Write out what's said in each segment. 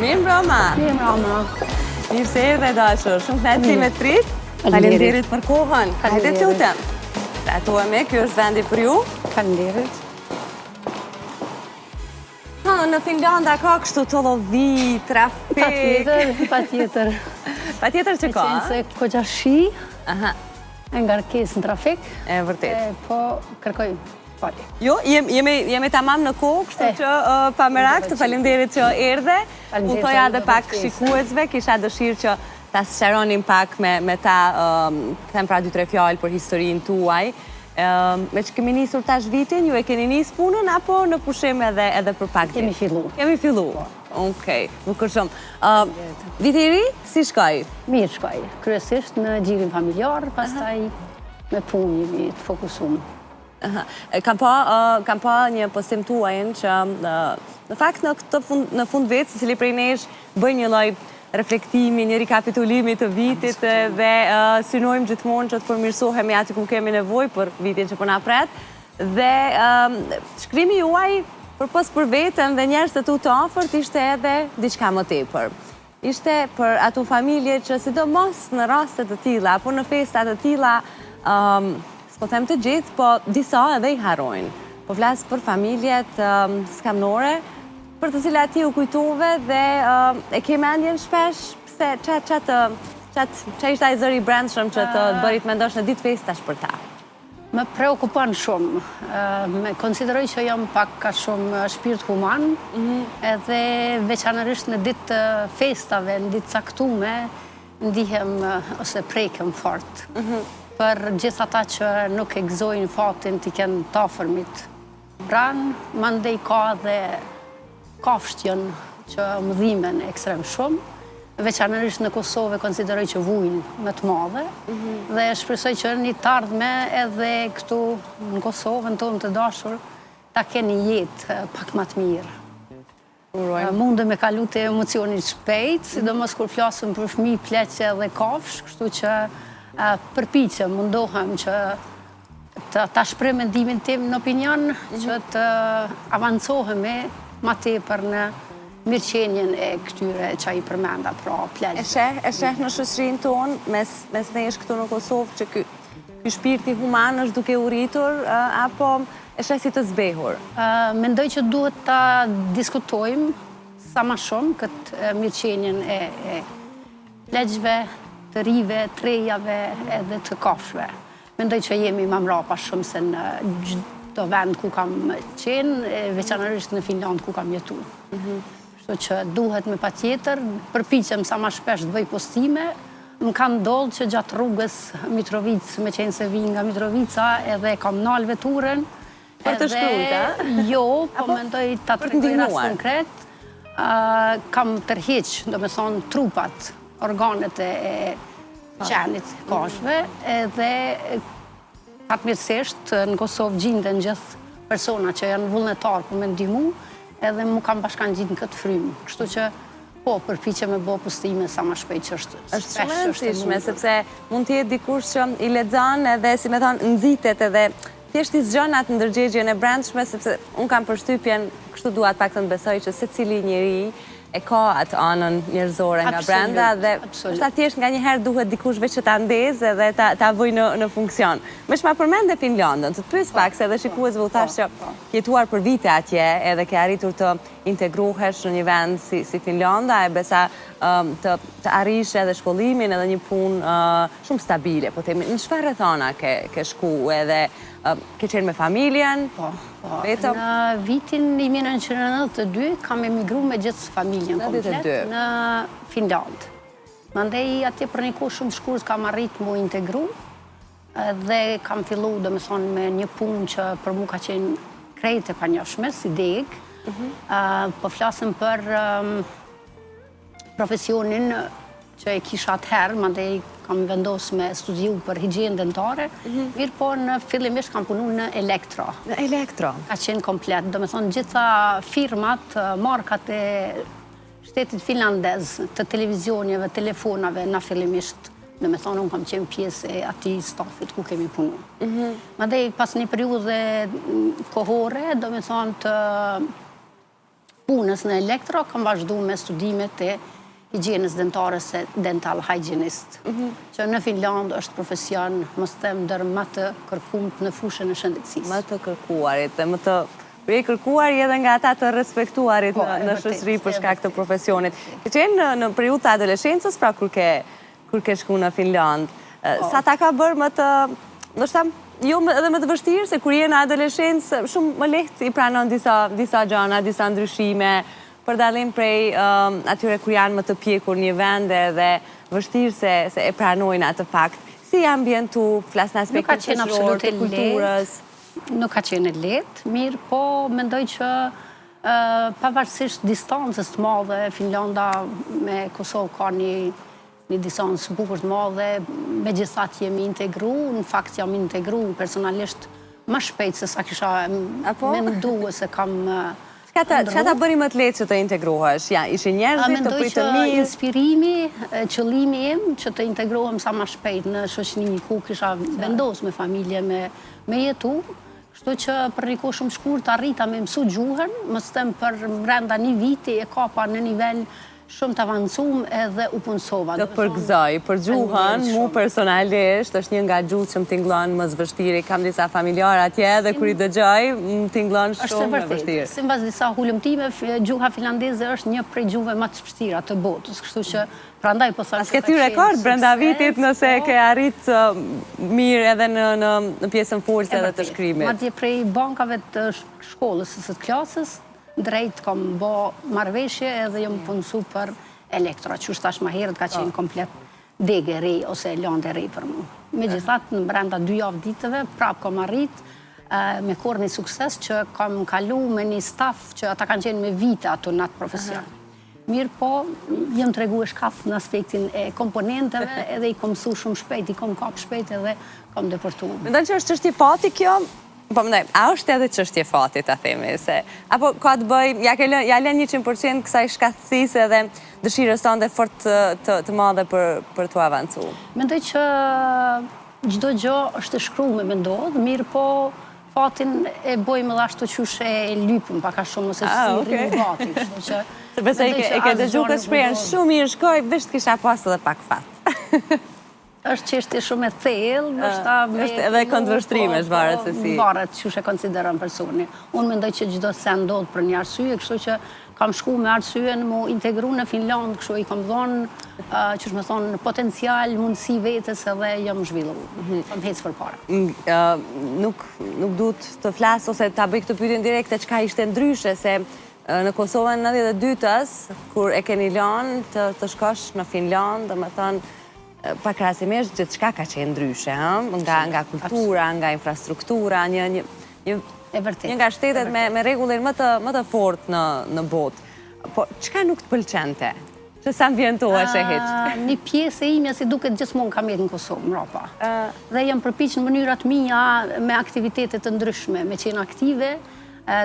Mirë mbrëma. Mirë mbrëma. Mirë se erdhe e dashur. Shumë kënaqësi me të prit. Faleminderit për kohën. Hajde të lutem. Rehatohemi, ky është vendi për ju. Faleminderit. Ha, në Finlanda ka kështu tollovi, trafik. Patjetër, patjetër. Patjetër që ka. Meqenëse kogja shi, e ngarkesë në trafik. E vërtet. Po, kërkoj falje. Jo, jemi tamam në kohë, kështu eh, që pa merak, të faleminderit që erdhe. U thoja edhe pak shikuesve, kisha dëshirë që ta sqaronim pak me ta, them pra 2-3 fjalë për historinë tuaj. Meqë kemi nisur tash vitin, ju e keni nis punën, apo në pushim edhe edhe për pak ditë? Kemi fillu. Kemi fillu. Po. Okej, bukur shumë. Viti i ri, si shkoi? Mirë shkoi. Kryesisht në gjirin familjar, pastaj me punë jemi të fokusum. Kam pa, kam pa një postim tuajin që në fakt në këtë fund, në fund vit, secili prej nesh bëjmë një lloj reflektimi, një rikapitulimi të vitit dhe synojmë gjithmonë që të përmirësohemi aty ku kemi nevojë për vitin që po na pret. Dhe shkrimi juaj përpos për veten dhe njerëz të tu të afërt ishte edhe diçka më tepër. Ishte për ato familje që sidomos në raste të tilla apo në festa të tilla, s'po them të gjithë, po disa edhe i harrojnë. Po flas për familjet skamnore, për të cilat ti u kujtove dhe e ke mendjen shpesh pse ça ça të ça ça ishte ai zëri i brendshëm që të bëri të mendosh në ditë festash për ta. Më preokupon shumë. Me konsideroj që jam pak a shumë shpirt human, mhm. edhe veçanërisht në ditë të festave, në ditë caktume, ndihem ose prekem fort. Mhm. Për gjithë ata që nuk e gëzojnë fatin t'i kenë të afërmit Pranë, mandej ka edhe kafshët janë që më dhimen ekstrem shumë, veçanërisht në Kosovë e konsideroj që vujnë me të madhe, mhm. dhe shpresoj që një t'ardhme edhe këtu në Kosovën tonë të dashur, ta kenë një jetë pak ma të mirë. Urojmë. Mundem me kalu te emocioni shpejt, sidomos kur flasim për fëmijë, pleq edhe kafshë, kështu që përpiqem, mundohem që të ta shpreh mendimin tim në opinion, mhm. që të avancohemi ma tepër në mirëqenien e këtyre që i përmenda, pra pleqve. E sheh, e sheh në shoqërinë tonë, mes, mes nesh këtu në Kosovë, që ky, ky shpirti human është duke u rritur, apo E sheh si të zbehur? Mendoj që duhet ta diskutojmë sa ma shumë këtë mirëqenien e pleqve, të rive, të rejave edhe të kafshëve. Mendoj që jemi ma mrapa shumë se në çdo vend ku kam qenë, veçanërisht në Finlandë ku kam jetu. Mhm. Kështu që duhet me patjetër, përpiqem sa ma shpesh të bëj postime, më ka ndodhë që gjatë rrugës Mitrovicë, meqenëse vij nga Mitrovica edhe e kam nalë veturën, Për të shkrujt, a? Jo, po mendoj ta tregoj rast konkret, kam tërheq, domethonë, trupat, organet e qenit, kafshëve, edhe Fatmirësisht, në Kosovë gjinden gjithë persona që janë vullnetarë për me ndihmu, edhe m'u kanë bashkangjitë në këtë frymë. Kështu që, po, përpiqem me bo postime sa ma shpejt që është Është shumë e rëndësishme, sepse mund të jetë dikush që i lexon edhe, si me thonë, nxitet edhe thjesht i zgjon atë ndërgjegjen e brendshme, sepse unë kam përshtypjen, kështu dua të paktën të besoj që secili njeri e ka atë anën njerëzore nga brenda dhe është thjesht nganjëherë duhet dikush veç që ta ndezë dhe ta, ta vëjë në, në funksion. Meqë ma përmende Finlandën, të të pyes pak se edhe shikuesve u thashë që po. ke jetuar për vite atje edhe ke arritur të integrohesh në një vend si, si Finlanda e besa um, të, të arrish edhe shkollimin edhe një punë uh, shumë stabile, po themi, në çfarë rrethana ke, ke shku edhe uh, ke qenë me familjen? Po. Po, në vitin 1992 kam emigru me gjithë familjen komplet në Finlandë. Mandej atje për një kohë shumë shkurt kam arrit m'u integru dhe kam fillu, domethonë, me një punë që për mu ka qenë krejt e panjohshme, si degë. Mhm. Po flasim për profesionin që e kisha atëherë, mandej kam vendos me studiu për higienë dentare, mhm. mirëpo në fillimisht kam punu në elektro. Në elektro? Ka qenë komplet, domethonë gjitha firmat, markat e shtetit finlandez, të televizioneve, telefonave, na fillimisht, domethonë, unë kam qenë pjesë e atij stafit ku kemi punu. Mhm. Mandej, pas një periudhe kohore, domethonë të... punës në elektro, kam vazhdu me studimet e higjienës dentare se dental hygienist, mhm. që në Finlandë është profesion, mos them ndër më të kërkumt në fushën e shëndetësisë. Më të kërkuarit dhe më të Për i kërkuar edhe nga ata të respektuarit po, në shoqëri për shkak të profesionit. Ke qenë në, në periudhë të adoleshencës, pra kur ke, kur ke shku në Finlandë. Po. Sa ta ka bërë më të, ndoshta, jo edhe më të vështirë, se kur je në adoleshencë, shumë më lehtë i pranon disa, disa gjana, disa ndryshime, për dallim prej atyre kur janë më të pjekur një vend edhe vështirë se, se e pranojnë atë fakt. Si je ambientu, flas në aspektin shoqëror të kulturës? Nuk ka qenë e lehtë, mirëpo mendoj që pavarësisht distancës të madhe, Finlanda me Kosovë ka një një distancë bukur të madhe, megjithatë jemi integru, në fakt jam integru personalisht më shpejt se sa kisha mendu se kam Çka ta, çka ta bëri më të lehtë që të integrohesh? Ja, ishin njerëzit të pritën mirë? Mendoj që inspirimi, qëllimi im që të integrohem sa më shpejt në shoqni ku kisha vendos me familje me, me jetu, kështu që për një kohë shumë shkurt arrita me mësu gjuhën, mos them për brenda një viti e kapa në nivel Shumë të avancum edhe u punësova. Të përgëzoj, për gjuhën, mu personalisht, është një nga gjuhët që më tingëllon më së vështiri, kam disa familjarë atje dhe kur i dëgjoj, më tingëllon shumë e vështirë. Simbas disa hulumtimeve, gjuha finlandeze është një prej gjuhëve më të vështira të botës, kështu që prandaj po them që ka qenë sukses. S'ke thy rekord brenda vitit nëse po. ke arrit mirë edhe në në pjesën folëse edhe të shkrimit. Madje prej bankave të shkollës ose të klasës, Drejt kam bo marrëveshje edhe jam punësu për elektro, qysh thash ma herët ka qenë po. komplet degë e re ose landë e re për mu. Megjithatë, në brenda dy javë ditëve, prapë kam arrit me korrë një sukses që kam kalu me një staf që ata kanë qenë me vite ato në atë profesion. Mirëpo, jam tregu e shkathët në aspektin e komponenteve edhe i kom mësu shumë shpejt, i kom kap shpejt edhe kam depërtu. Mendon që është çështje fati kjo? Po mendoj, a është edhe çështje fati ta themi se apo ka të bëj, ja ke lënë, ja lën 100% kësaj shkathtësisë edhe dëshirës tënde fort të të, të madhe për për t'u avancu. Mendoj që çdo gjë është e shkrume me ndodh, mirëpo fatin e bojmë edhe ashtu qysh e lypim pak a shumë ose ah, si okay. rrimë gati, kështu që Se besoj e ke, e ke dëgju këtë shprehjen shumë mirë shkoi, veç të kisha pas edhe pak fat. Është çështje shumë e thellë, ndoshta me Është edhe këndvështrimesh, po, varet se si. Varet qysh e konsideron personi. Unë mendoj që çdo send ndodh për një arsye, kështu që kam shku me arsyen mu integru në Finlandë, kështu i kam dhonë, qysh me thonë, potencial, mundësi vetes edhe jam zhvillu. Mhm. Kam hecë përpara. Nuk nuk du të flas ose ta bëj këtë pyetjen direkte çka ishte ndryshe se në Kosovën 92-ës kur e keni lënë të të shkosh në Finlandë, domethënë Pakrahasimisht gjithçka ka qenë ndryshe, ë, nga nga kultura, nga infrastruktura, një një një E vërtetë. Një nga shtetet me me rregullin më të më të fortë në në botë. Po çka nuk të pëlqente? Që s'ambientoheshe hiç? Një pjesë e imja si duket gjithmonë ka mbetë në Kosovë mrapa. Dhe jam përpiq në mënyrat mia me aktivitete të ndryshme, me qenë aktive,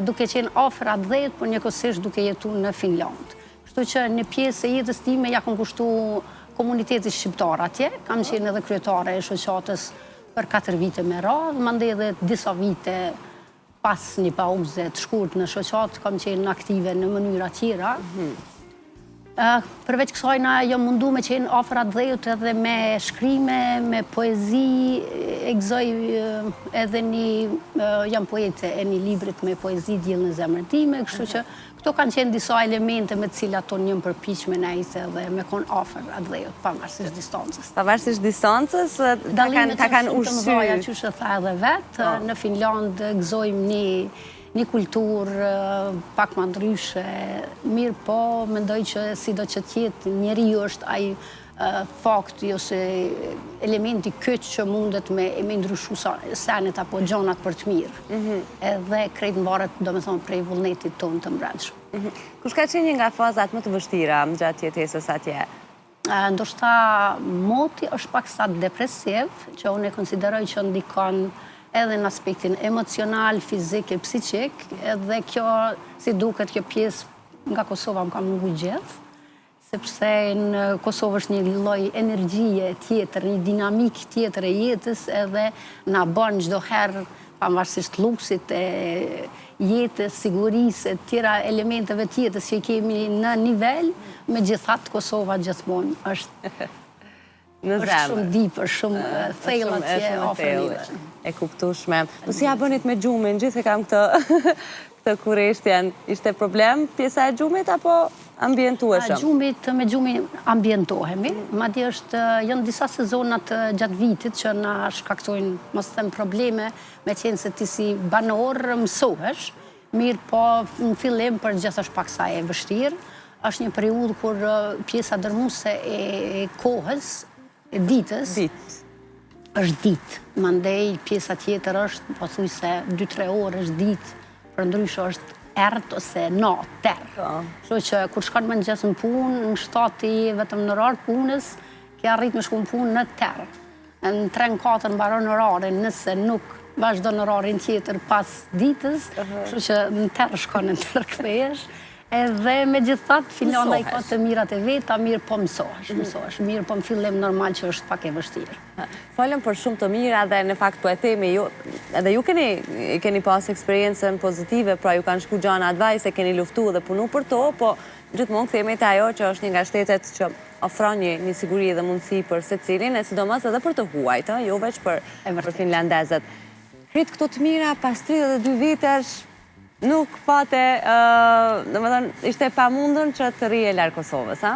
duke qenë afër atdheut, por njëkohësisht duke jetu në Finlandë. Kështu që një pjesë e jetës time ja kom kushtu komunitetit shqiptar atje, kam qenë edhe kryetare e shoqatës për 4 vite me radhë, mandej edhe disa vite pas një pauze të shkurt në shoqatë, kam qenë aktive në mënyra tjera. Mhm. Përveç kësaj, na jam mundu me qenë afër atdheut edhe me shkrime, me poezi, e gëzoj edhe një, jam poete e një librit me poezi Diell në zemrën time, kështu që Këto kanë qenë disa elemente me të cilat unë jam përpiq me nejt edhe me kon afër atdheut, pavarësisht distancës. Pavarësisht distancës, ta kanë ta kanë ushqy. Dallimet janë shumë të mëdha, qysh e tha edhe vetë, po. në Finlandë gëzojmë një një kulturë pak ma ndryshe, mirëpo mendoj që sido që të jetë njeriu është ai fakti ose elementi kyç që mundet me me ndryshu senet apo gjonat për të mirë. Mhm. Edhe krejt mvaret, domethonë, prej vullnetit tonë të mbrendshëm. Mhm. Kush ka qenë një nga fazat më të vështira gjatë jetesës atje? Ndoshta moti është paksa depresiv, që unë e konsideroj që ndikon edhe në aspektin emocional, fizik e psikik, edhe kjo, si duket, kjo pjesë nga Kosova më ka mungu gjithë, Sepse në Kosovë është një lloj energjie tjetër, një dinamikë tjetër e jetës edhe na bën çdo herë pavarësisht luksit e jetës, sigurisë, e tjera elementeve të jetës që i kemi në nivel, megjithatë Kosova gjithmonë është Në zemër. Është shumë deep, është shumë thellë atje, afër neve. E kuptushme. Po si ja bënit me gjumin, gjithë e kam këtë, këtë kureshtjen. Ishte problem pjesa e gjumit apo ambientueshëm? Gjumit, me gjumin ambientohemi. Madje është, janë disa sezonat gjatë vitit që na shkaktojnë, mos them probleme, meqenëse ti si banor mësohesh, mirëpo në fillim për gjithë është paksa e vështirë. Është një periudhë kur pjesa dërmuese e kohës, e ditës, është ditë. Mandej pjesa tjetër është pothuajse 2-3 orë është ditë, përndryshe është errët ose natë, terr. Po. Kështu që kur shkon në mëngjes në punë, në 7 ti vetëm në orar punës, ke arrit me shku në punë në terr. Në 3 në 4 mbaron orarin, nëse nuk vazhdon orarin tjetër pas ditës, kështu që në terr shkon në terr kthehesh. Edhe megjithatë, Finlanda i ka të mirat e veta, mirë po mësohesh, mhm. mësohesh, mirë po në fillim normal që është pak e vështirë. Folëm për shumë të mira dhe në fakt po e themi, ju, edhe ju keni, keni pas eksperiencën pozitive, pra ju kanë shku gjanat vaj se keni luftu dhe punu për to, po gjithmonë kthehemi te ajo që është një nga shtetet që ofron një, një siguri dhe mundësi për secilin, e sidomos edhe për të huajt, jo veç për, për finlandezët. Krejt këto të mira pas 32 vitesh, Nuk pate, domethënë, ishte e pamundur që të rrije larg Kosovës, a?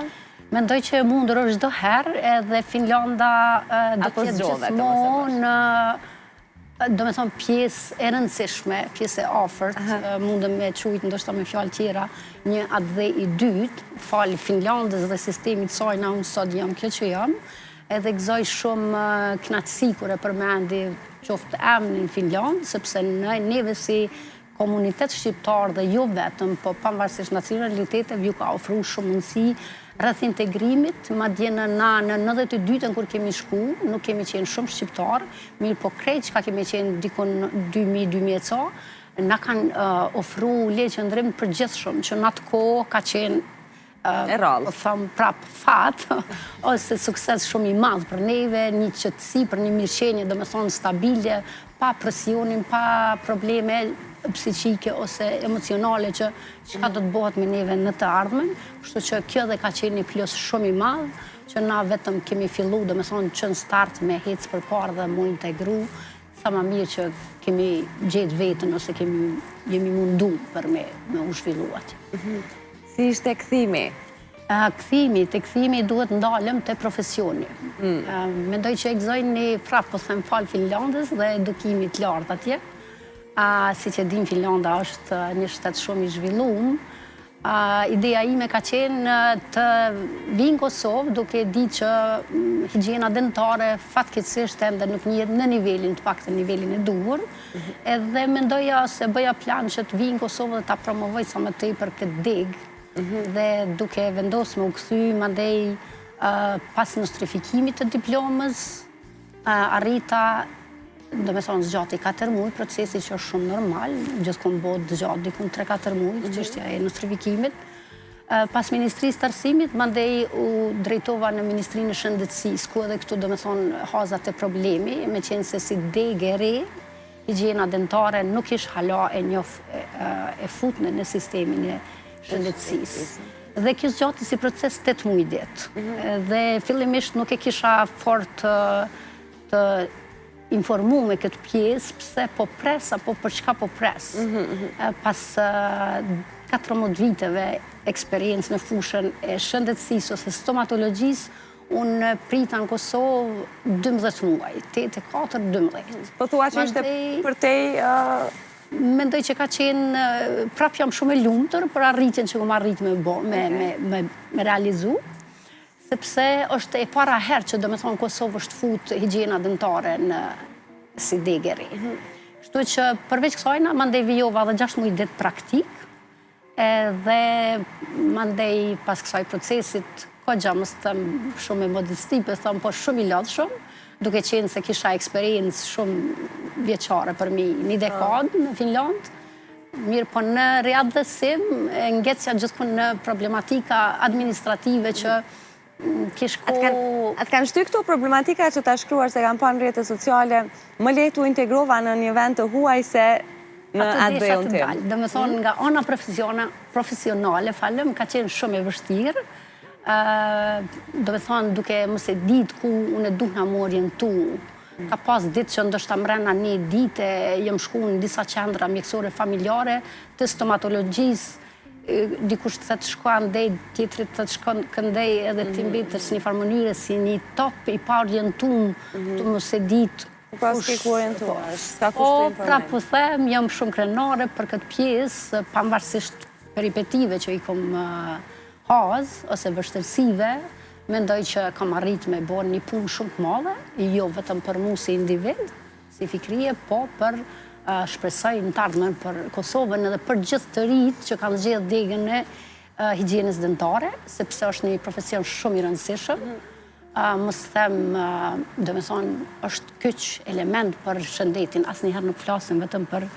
Mendoj që e mundur është çdo herë edhe Finlanda do të jetë gjithmonë domethënë pjesë e rëndësishme, pjesë e afërt, mundem me qujtë ndoshta me fjalë tjera, një atdhe i dytë, falë Finlandës dhe sistemit saj na unë sot jam kjo që jam, edhe gëzoj shumë knaqësi kur e përmendi qoftë emnin Finlandë, sepse neve si komunitet shqiptar dhe jo vetëm, po pavarësisht nacionaliteteve ju ka ofru shumë mundësi rreth integrimit, madje në na në 92-ën kur kemi shku, nuk kemi qenë shumë shqiptar, mirë po krejt çka kemi qenë dikun 2000, 2000 e ca, na kanë ofru leje qëndrim të përgjithshëm, që në atë kohë ka qenë E rrallë. Po them prap fat, ose sukses shumë i madh për neve, një qetësi, për një mirëqenie, domethënë stabile, pa presionin, pa probleme psiqike ose emocionale që çka do të bëhet me neve në të ardhmen, kështu që kjo dhe ka qenë një plus shumë i madh, që na vetëm kemi fillu, domethënë që në start me hecë përpara dhe mu integru, Sa ma mirë që kemi gjetë veten ose kemi jemi mundu për me, me u zhvillu atje. Mhm. Si ishte kthimi? Kthimi, te kthimi duhet ndalem te profesioni. Mm. Mendoj që e gëzoj një prapë, po them falë Finlandës dhe edukimit lartë atje. Siç e dim, Finlanda është një shtet shumë i zhvillum, Ideja ime ka qenë të vij në Kosovë duke ditë që higjiena dentare fatkeqësisht ende nuk njihet në nivelin, të paktën nivelin e duhur. Mhm. Edhe mendoja se bëja plan që të vij në Kosovë dhe ta promovoj sa më tepër këtë degë. Mhm. Dhe duke vendosur me u kthy mandej pas nostrifikimit të diplomës, Arrita, domethënë zgjati 4 muaj, procesi që është shumë normal, gjithkund n'botë zgjat dikun 3-4 muaj, mhm. çështja e nostrifikimit. Pas Ministrisë të Arsimit, mandej u drejtova në Ministrinë e Shëndetësisë, ku edhe këtu domethënë haza te problemi, meqenëse si degë e re, Higjiena dentare nuk ish hala e njof e futne në sistemin e shëndetësisë. Dhe kjo zgjati si proces 8 muaj ditë. Mhm. Dhe fillimisht nuk e kisha fort të informu me këtë pjesë, pse po pres apo për çka po pres. Mhm, mhm. Pas 14 viteve eksperiencë në fushën e shëndetësisë ose stomatologjisë, Unë prita në Kosovë 12 muaj, 8 e 4, 12. Po thua që ishte përtej... Mendoj që ka qenë, prap jam shumë e lumtur për arritjen që kom arrit me, bo, me, me, me, me realizu, sepse është e para herë që domethonë Kosovë është fut higjiena dentare në si degë e re. Mhm. Kështu që përveç kësajna, mandej vijova edhe 6 muaj ditë praktikë, Edhe mandej pas kësaj procesit, kogja mos të them shumë me modesti, po them po shumë i lodhshëm, duke qenë se kisha eksperiencë shumë vjeçare përmi një dekadë në Finlandë, mirë po në riatdhesim, ngecja gjithkund në problematika administrative që kish ko... A të kanë shty këto problematika që ta shkruar se kam pa në rrjete sociale, më lehtë u integrova në një vend të huaj se Në atdheun tim. Domethonë, nga ana profesionale, falem, ka qenë shumë e vështirë, domethonë, duke mos e ditë ku unë duhna m'u orientu, ka pas ditë që ndoshta mrena një dite, jam shku në disa qendra mjekësore familjare të stomatologjisë, dikush të thotë shko andej, tjetri të thotë shko këndej, edhe ti mhm. mbetesh në një farë mënyre si një top i paorientum, mhm. tu mos e ditë Po s'ke ku orientohesh, s'ka kush të informon. Po, prapë po them, jam shumë krenare për këtë pjesë, pavarësisht peripetive që i kom has, ose vështirësive, mendoj që kam arrit me bo një punë shumë të madhe, jo vetëm për mu si individ, si Fikrije, po për shpresoj në të ardhmen për Kosovën edhe për gjithë të rinjtë që kanë zgjedhë degën e higjienës dentare, sepse është një profesion shumë i rëndësishëm. Mhm. Mos them, domethonë, është kyç element për shëndetin, asnjëherë nuk flasim vetëm për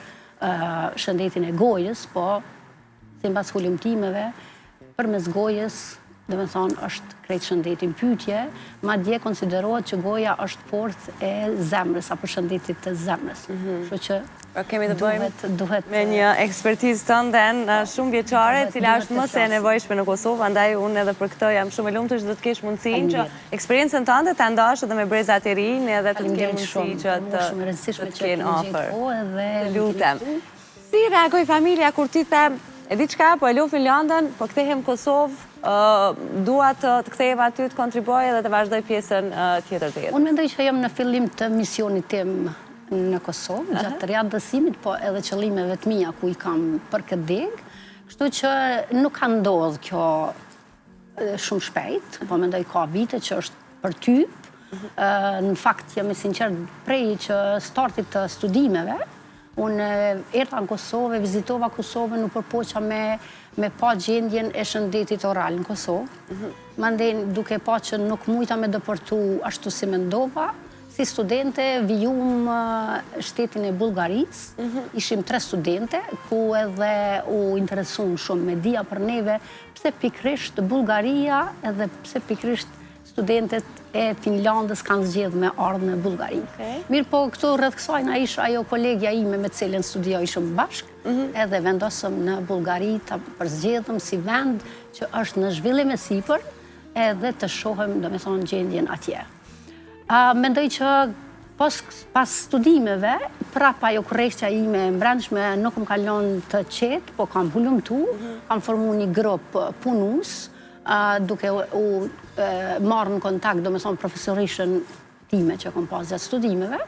shëndetin e gojës, po simbas hulumtimeve, përmes gojës, domethonë, është krejt shëndeti në pyetje, madje konsiderohet që goja është portë e zemrës, apo shëndetit të zemrës. Mhm. Kështu që Pra kemi të bëjmë me një ekspertizë tënden shumëvjeçare, e cila është më se e nevojshme në Kosovë, andaj unë edhe për këtë jam shumë e lumtur që do të kesh mundësinë që eksperiencën tënde ta ndash edhe me brezat e rinj edhe të të kenë mundësi që të të kenë afër. Të lutem. Si reagoi familja kur ti the, e di çka, po e lo Finlandën, po kthehem në Kosovë, dua të kthehem aty, të kontribuoj edhe të vazhdoj pjesën tjetër të jetës? Unë mendoj që jam në fillim të misionit tim në Kosovë, gjatë riatdhesimit, po edhe qëllimeve të mia ku i kam për këtë degë, kështu që nuk ka ndodhë kjo shumë shpejt, po mendoj ka vite që është përtyp, në fakt jam e sinqertë prej që startit të studimeve, unë erdha në Kosovë, vizitova Kosovën, u përpoqa me, me pa gjendjen e shëndetit oral në Kosovë, mhm. mandej duke pa që nuk mujta me depërtu ashtu si mendova, Si studente vijum shtetin e Bullgarisë, mhm. ishim tre studente, ku edhe u interesun shumë media për neve, pse pikrisht Bullgaria edhe pse pikrisht studentet e Finlandës kanë zgjedhë me ardhë në Bullgari. Mirëpo, këtu rreth kësaj na ish ajo kolegja ime me cilën studiojshëm bashkë, mhm. edhe vendosëm në Bullgari ta përzgjedhëm si vend që është në zhvillim e sipër, edhe të shohim, domethonë, gjendjen atje. Mendoj që pas, pas studimeve, prapa ajo kureshtja ime e mbrendshme nuk më ka lënë të qetë, po kam hulumtu, mhm. kam formu një grup punus, duke u marrë në kontakt, domethonë, profesorishën time që kom pas gjatë studimeve,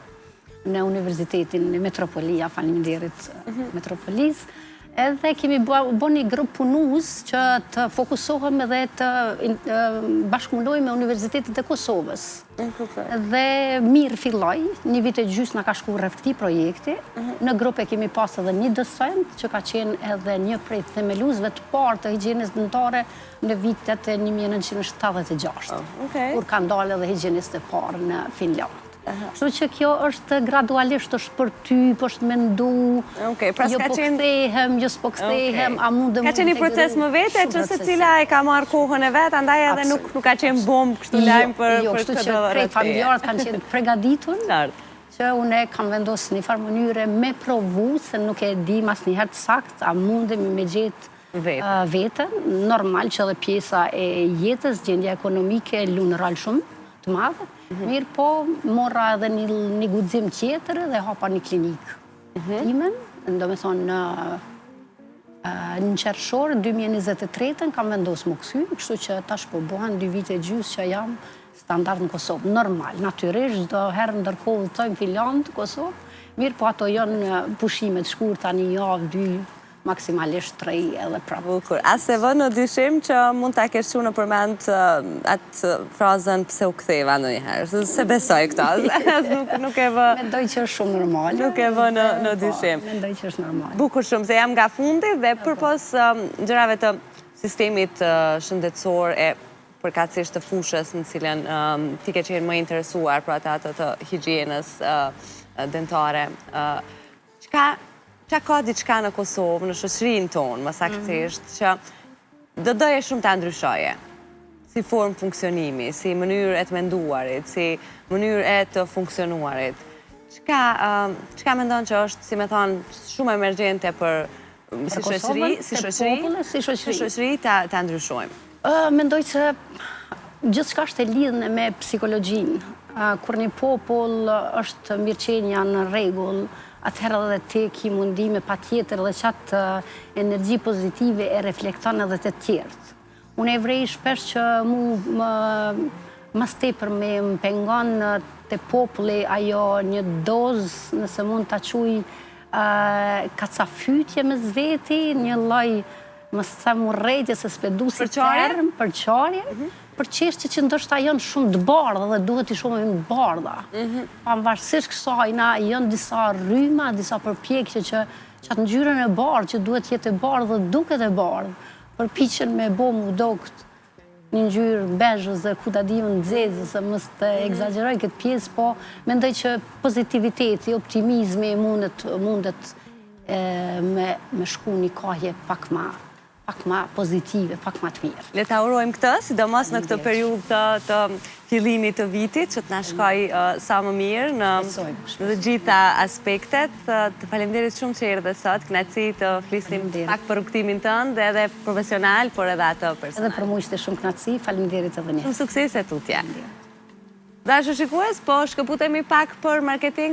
në Universitetin Metropolia, faleminderit mhm. Metropolisë, edhe kemi bo një grup punus që të fokusohem edhe të bashkëpunojmë me Universitetit e Kosovës. Dhe mirë filloi, një vit e gjysë na ka shku rreth këtij projekti, mhm. në grup e kemi pas edhe një docent që ka qenë edhe një prej themeluesve të parë të higjienës dentare në vitet e 1976, kur kanë dalë edhe higjienistët e parë në Finlandë. Kështu që kjo është gradualisht është përtyp, është mendu, pra jo po kthehem, jo s'po kthehem, a mundem Ka qenë një proces më vete, që secila e ka marrë kohën e vet, andaj edhe nuk ka qenë bombë kështu jo, lajm për jo, kështu që krejt familjarët kanë qenë pregaditun, që unë e kam vendosë një farë mënyre me provu, se nuk e di asnjëherë të saktë, a mundemi me gjetë veten, normal që edhe pjesa e jetës, gjendja ekonomike, lun rol shumë të madh, mhm. mirëpo mora edhe një, një guxim tjetër dhe hapa një klinikë mhm. timen, domethonë në në qershor 2023 kam vendosë m'u kthy, kështu që tash po bohen dy vite e gjysë që jam standard në Kosovë, normal, natyrisht, çdo herë ndërkohë udhëtoj në Finlandë, Kosovë, mirëpo ato janë pushime të shkurta, një javë, dy, maksimalisht tre edhe prapë. Bukur. A s'e vë në dyshim që mund ta kesh çu nëpër mend atë frazën pse u ktheva ndonjëherë? S'e besoj këtë. As nuk nuk e vë. Mendoj që është shumë normale. Nuk e vë në në po, dyshim. Mendoj që është normale. Bukur shumë, se jam nga fundi dhe përpos gjërave të sistemit shëndetësor e përkatësisht të fushës në cilën ti ke qenë më interesuar, pra atë atë të higjienës dentare, Çka, çka ka diçka në Kosovë, në shoqërinë tonë, më saktësisht, mhm. që do doje shumë ta ndryshoje? Si formë funksionimi, si mënyrë e të menduarit, si mënyrë e të funksionuarit. Çka, çka mendon që është, si me thonë, shumë emergjente për si shoqëri, si shoqëri, si shoqëri, si shoqëri ta, ta ndryshojmë? Mendoj se gjithçka është e lidhne me psikologjinë. Kur një popull është mirëqenia në rregull, atëherë edhe ti ki mundi me patjetër dhe qatë energji pozitive e reflekton edhe te tjerët. Unë e vrej shpesh që mu më mas tepër me më pengon te populli ajo një dozë, nëse mund ta quj kacafytje mes veti, një lloj mos them urrejtje se s'pe du si term, përçarje, mhm. për çështje që ndoshta janë shumë të bardha dhe duhet t'i shohim të bardha. Mhm. Pavarësisht kësaj na janë disa rryma, disa përpjekje që qatë ngjyrën e bardhë që duhet jetë e bardhë dhe duket e bardhë, përpiqen me bo mu dokt një ngjyrë bezhë ose ku ta di unë zezë ose mos të mhm. ekzagjeroj këtë pjesë, po mendoj që pozitiviteti, optimizmi mundet mundet me me shku një kahje pak ma pak ma pozitive, pak ma të mirë. Le ta urojmë këtë, sidomos në këtë periudhë të, të fillimit të vitit, që të na shkojë sa më mirë në të gjitha aspektet. Të faleminderit shumë që erdhe sot, kënaqësi të flisnim pak për rrugëtimin tënd edhe profesional, por edhe atë personal. Edhe për mua ishte shumë kënaqësi, faleminderit edhe një. Shumë suksese tutje. Dashur shikues, po shkëputemi pak për marketing.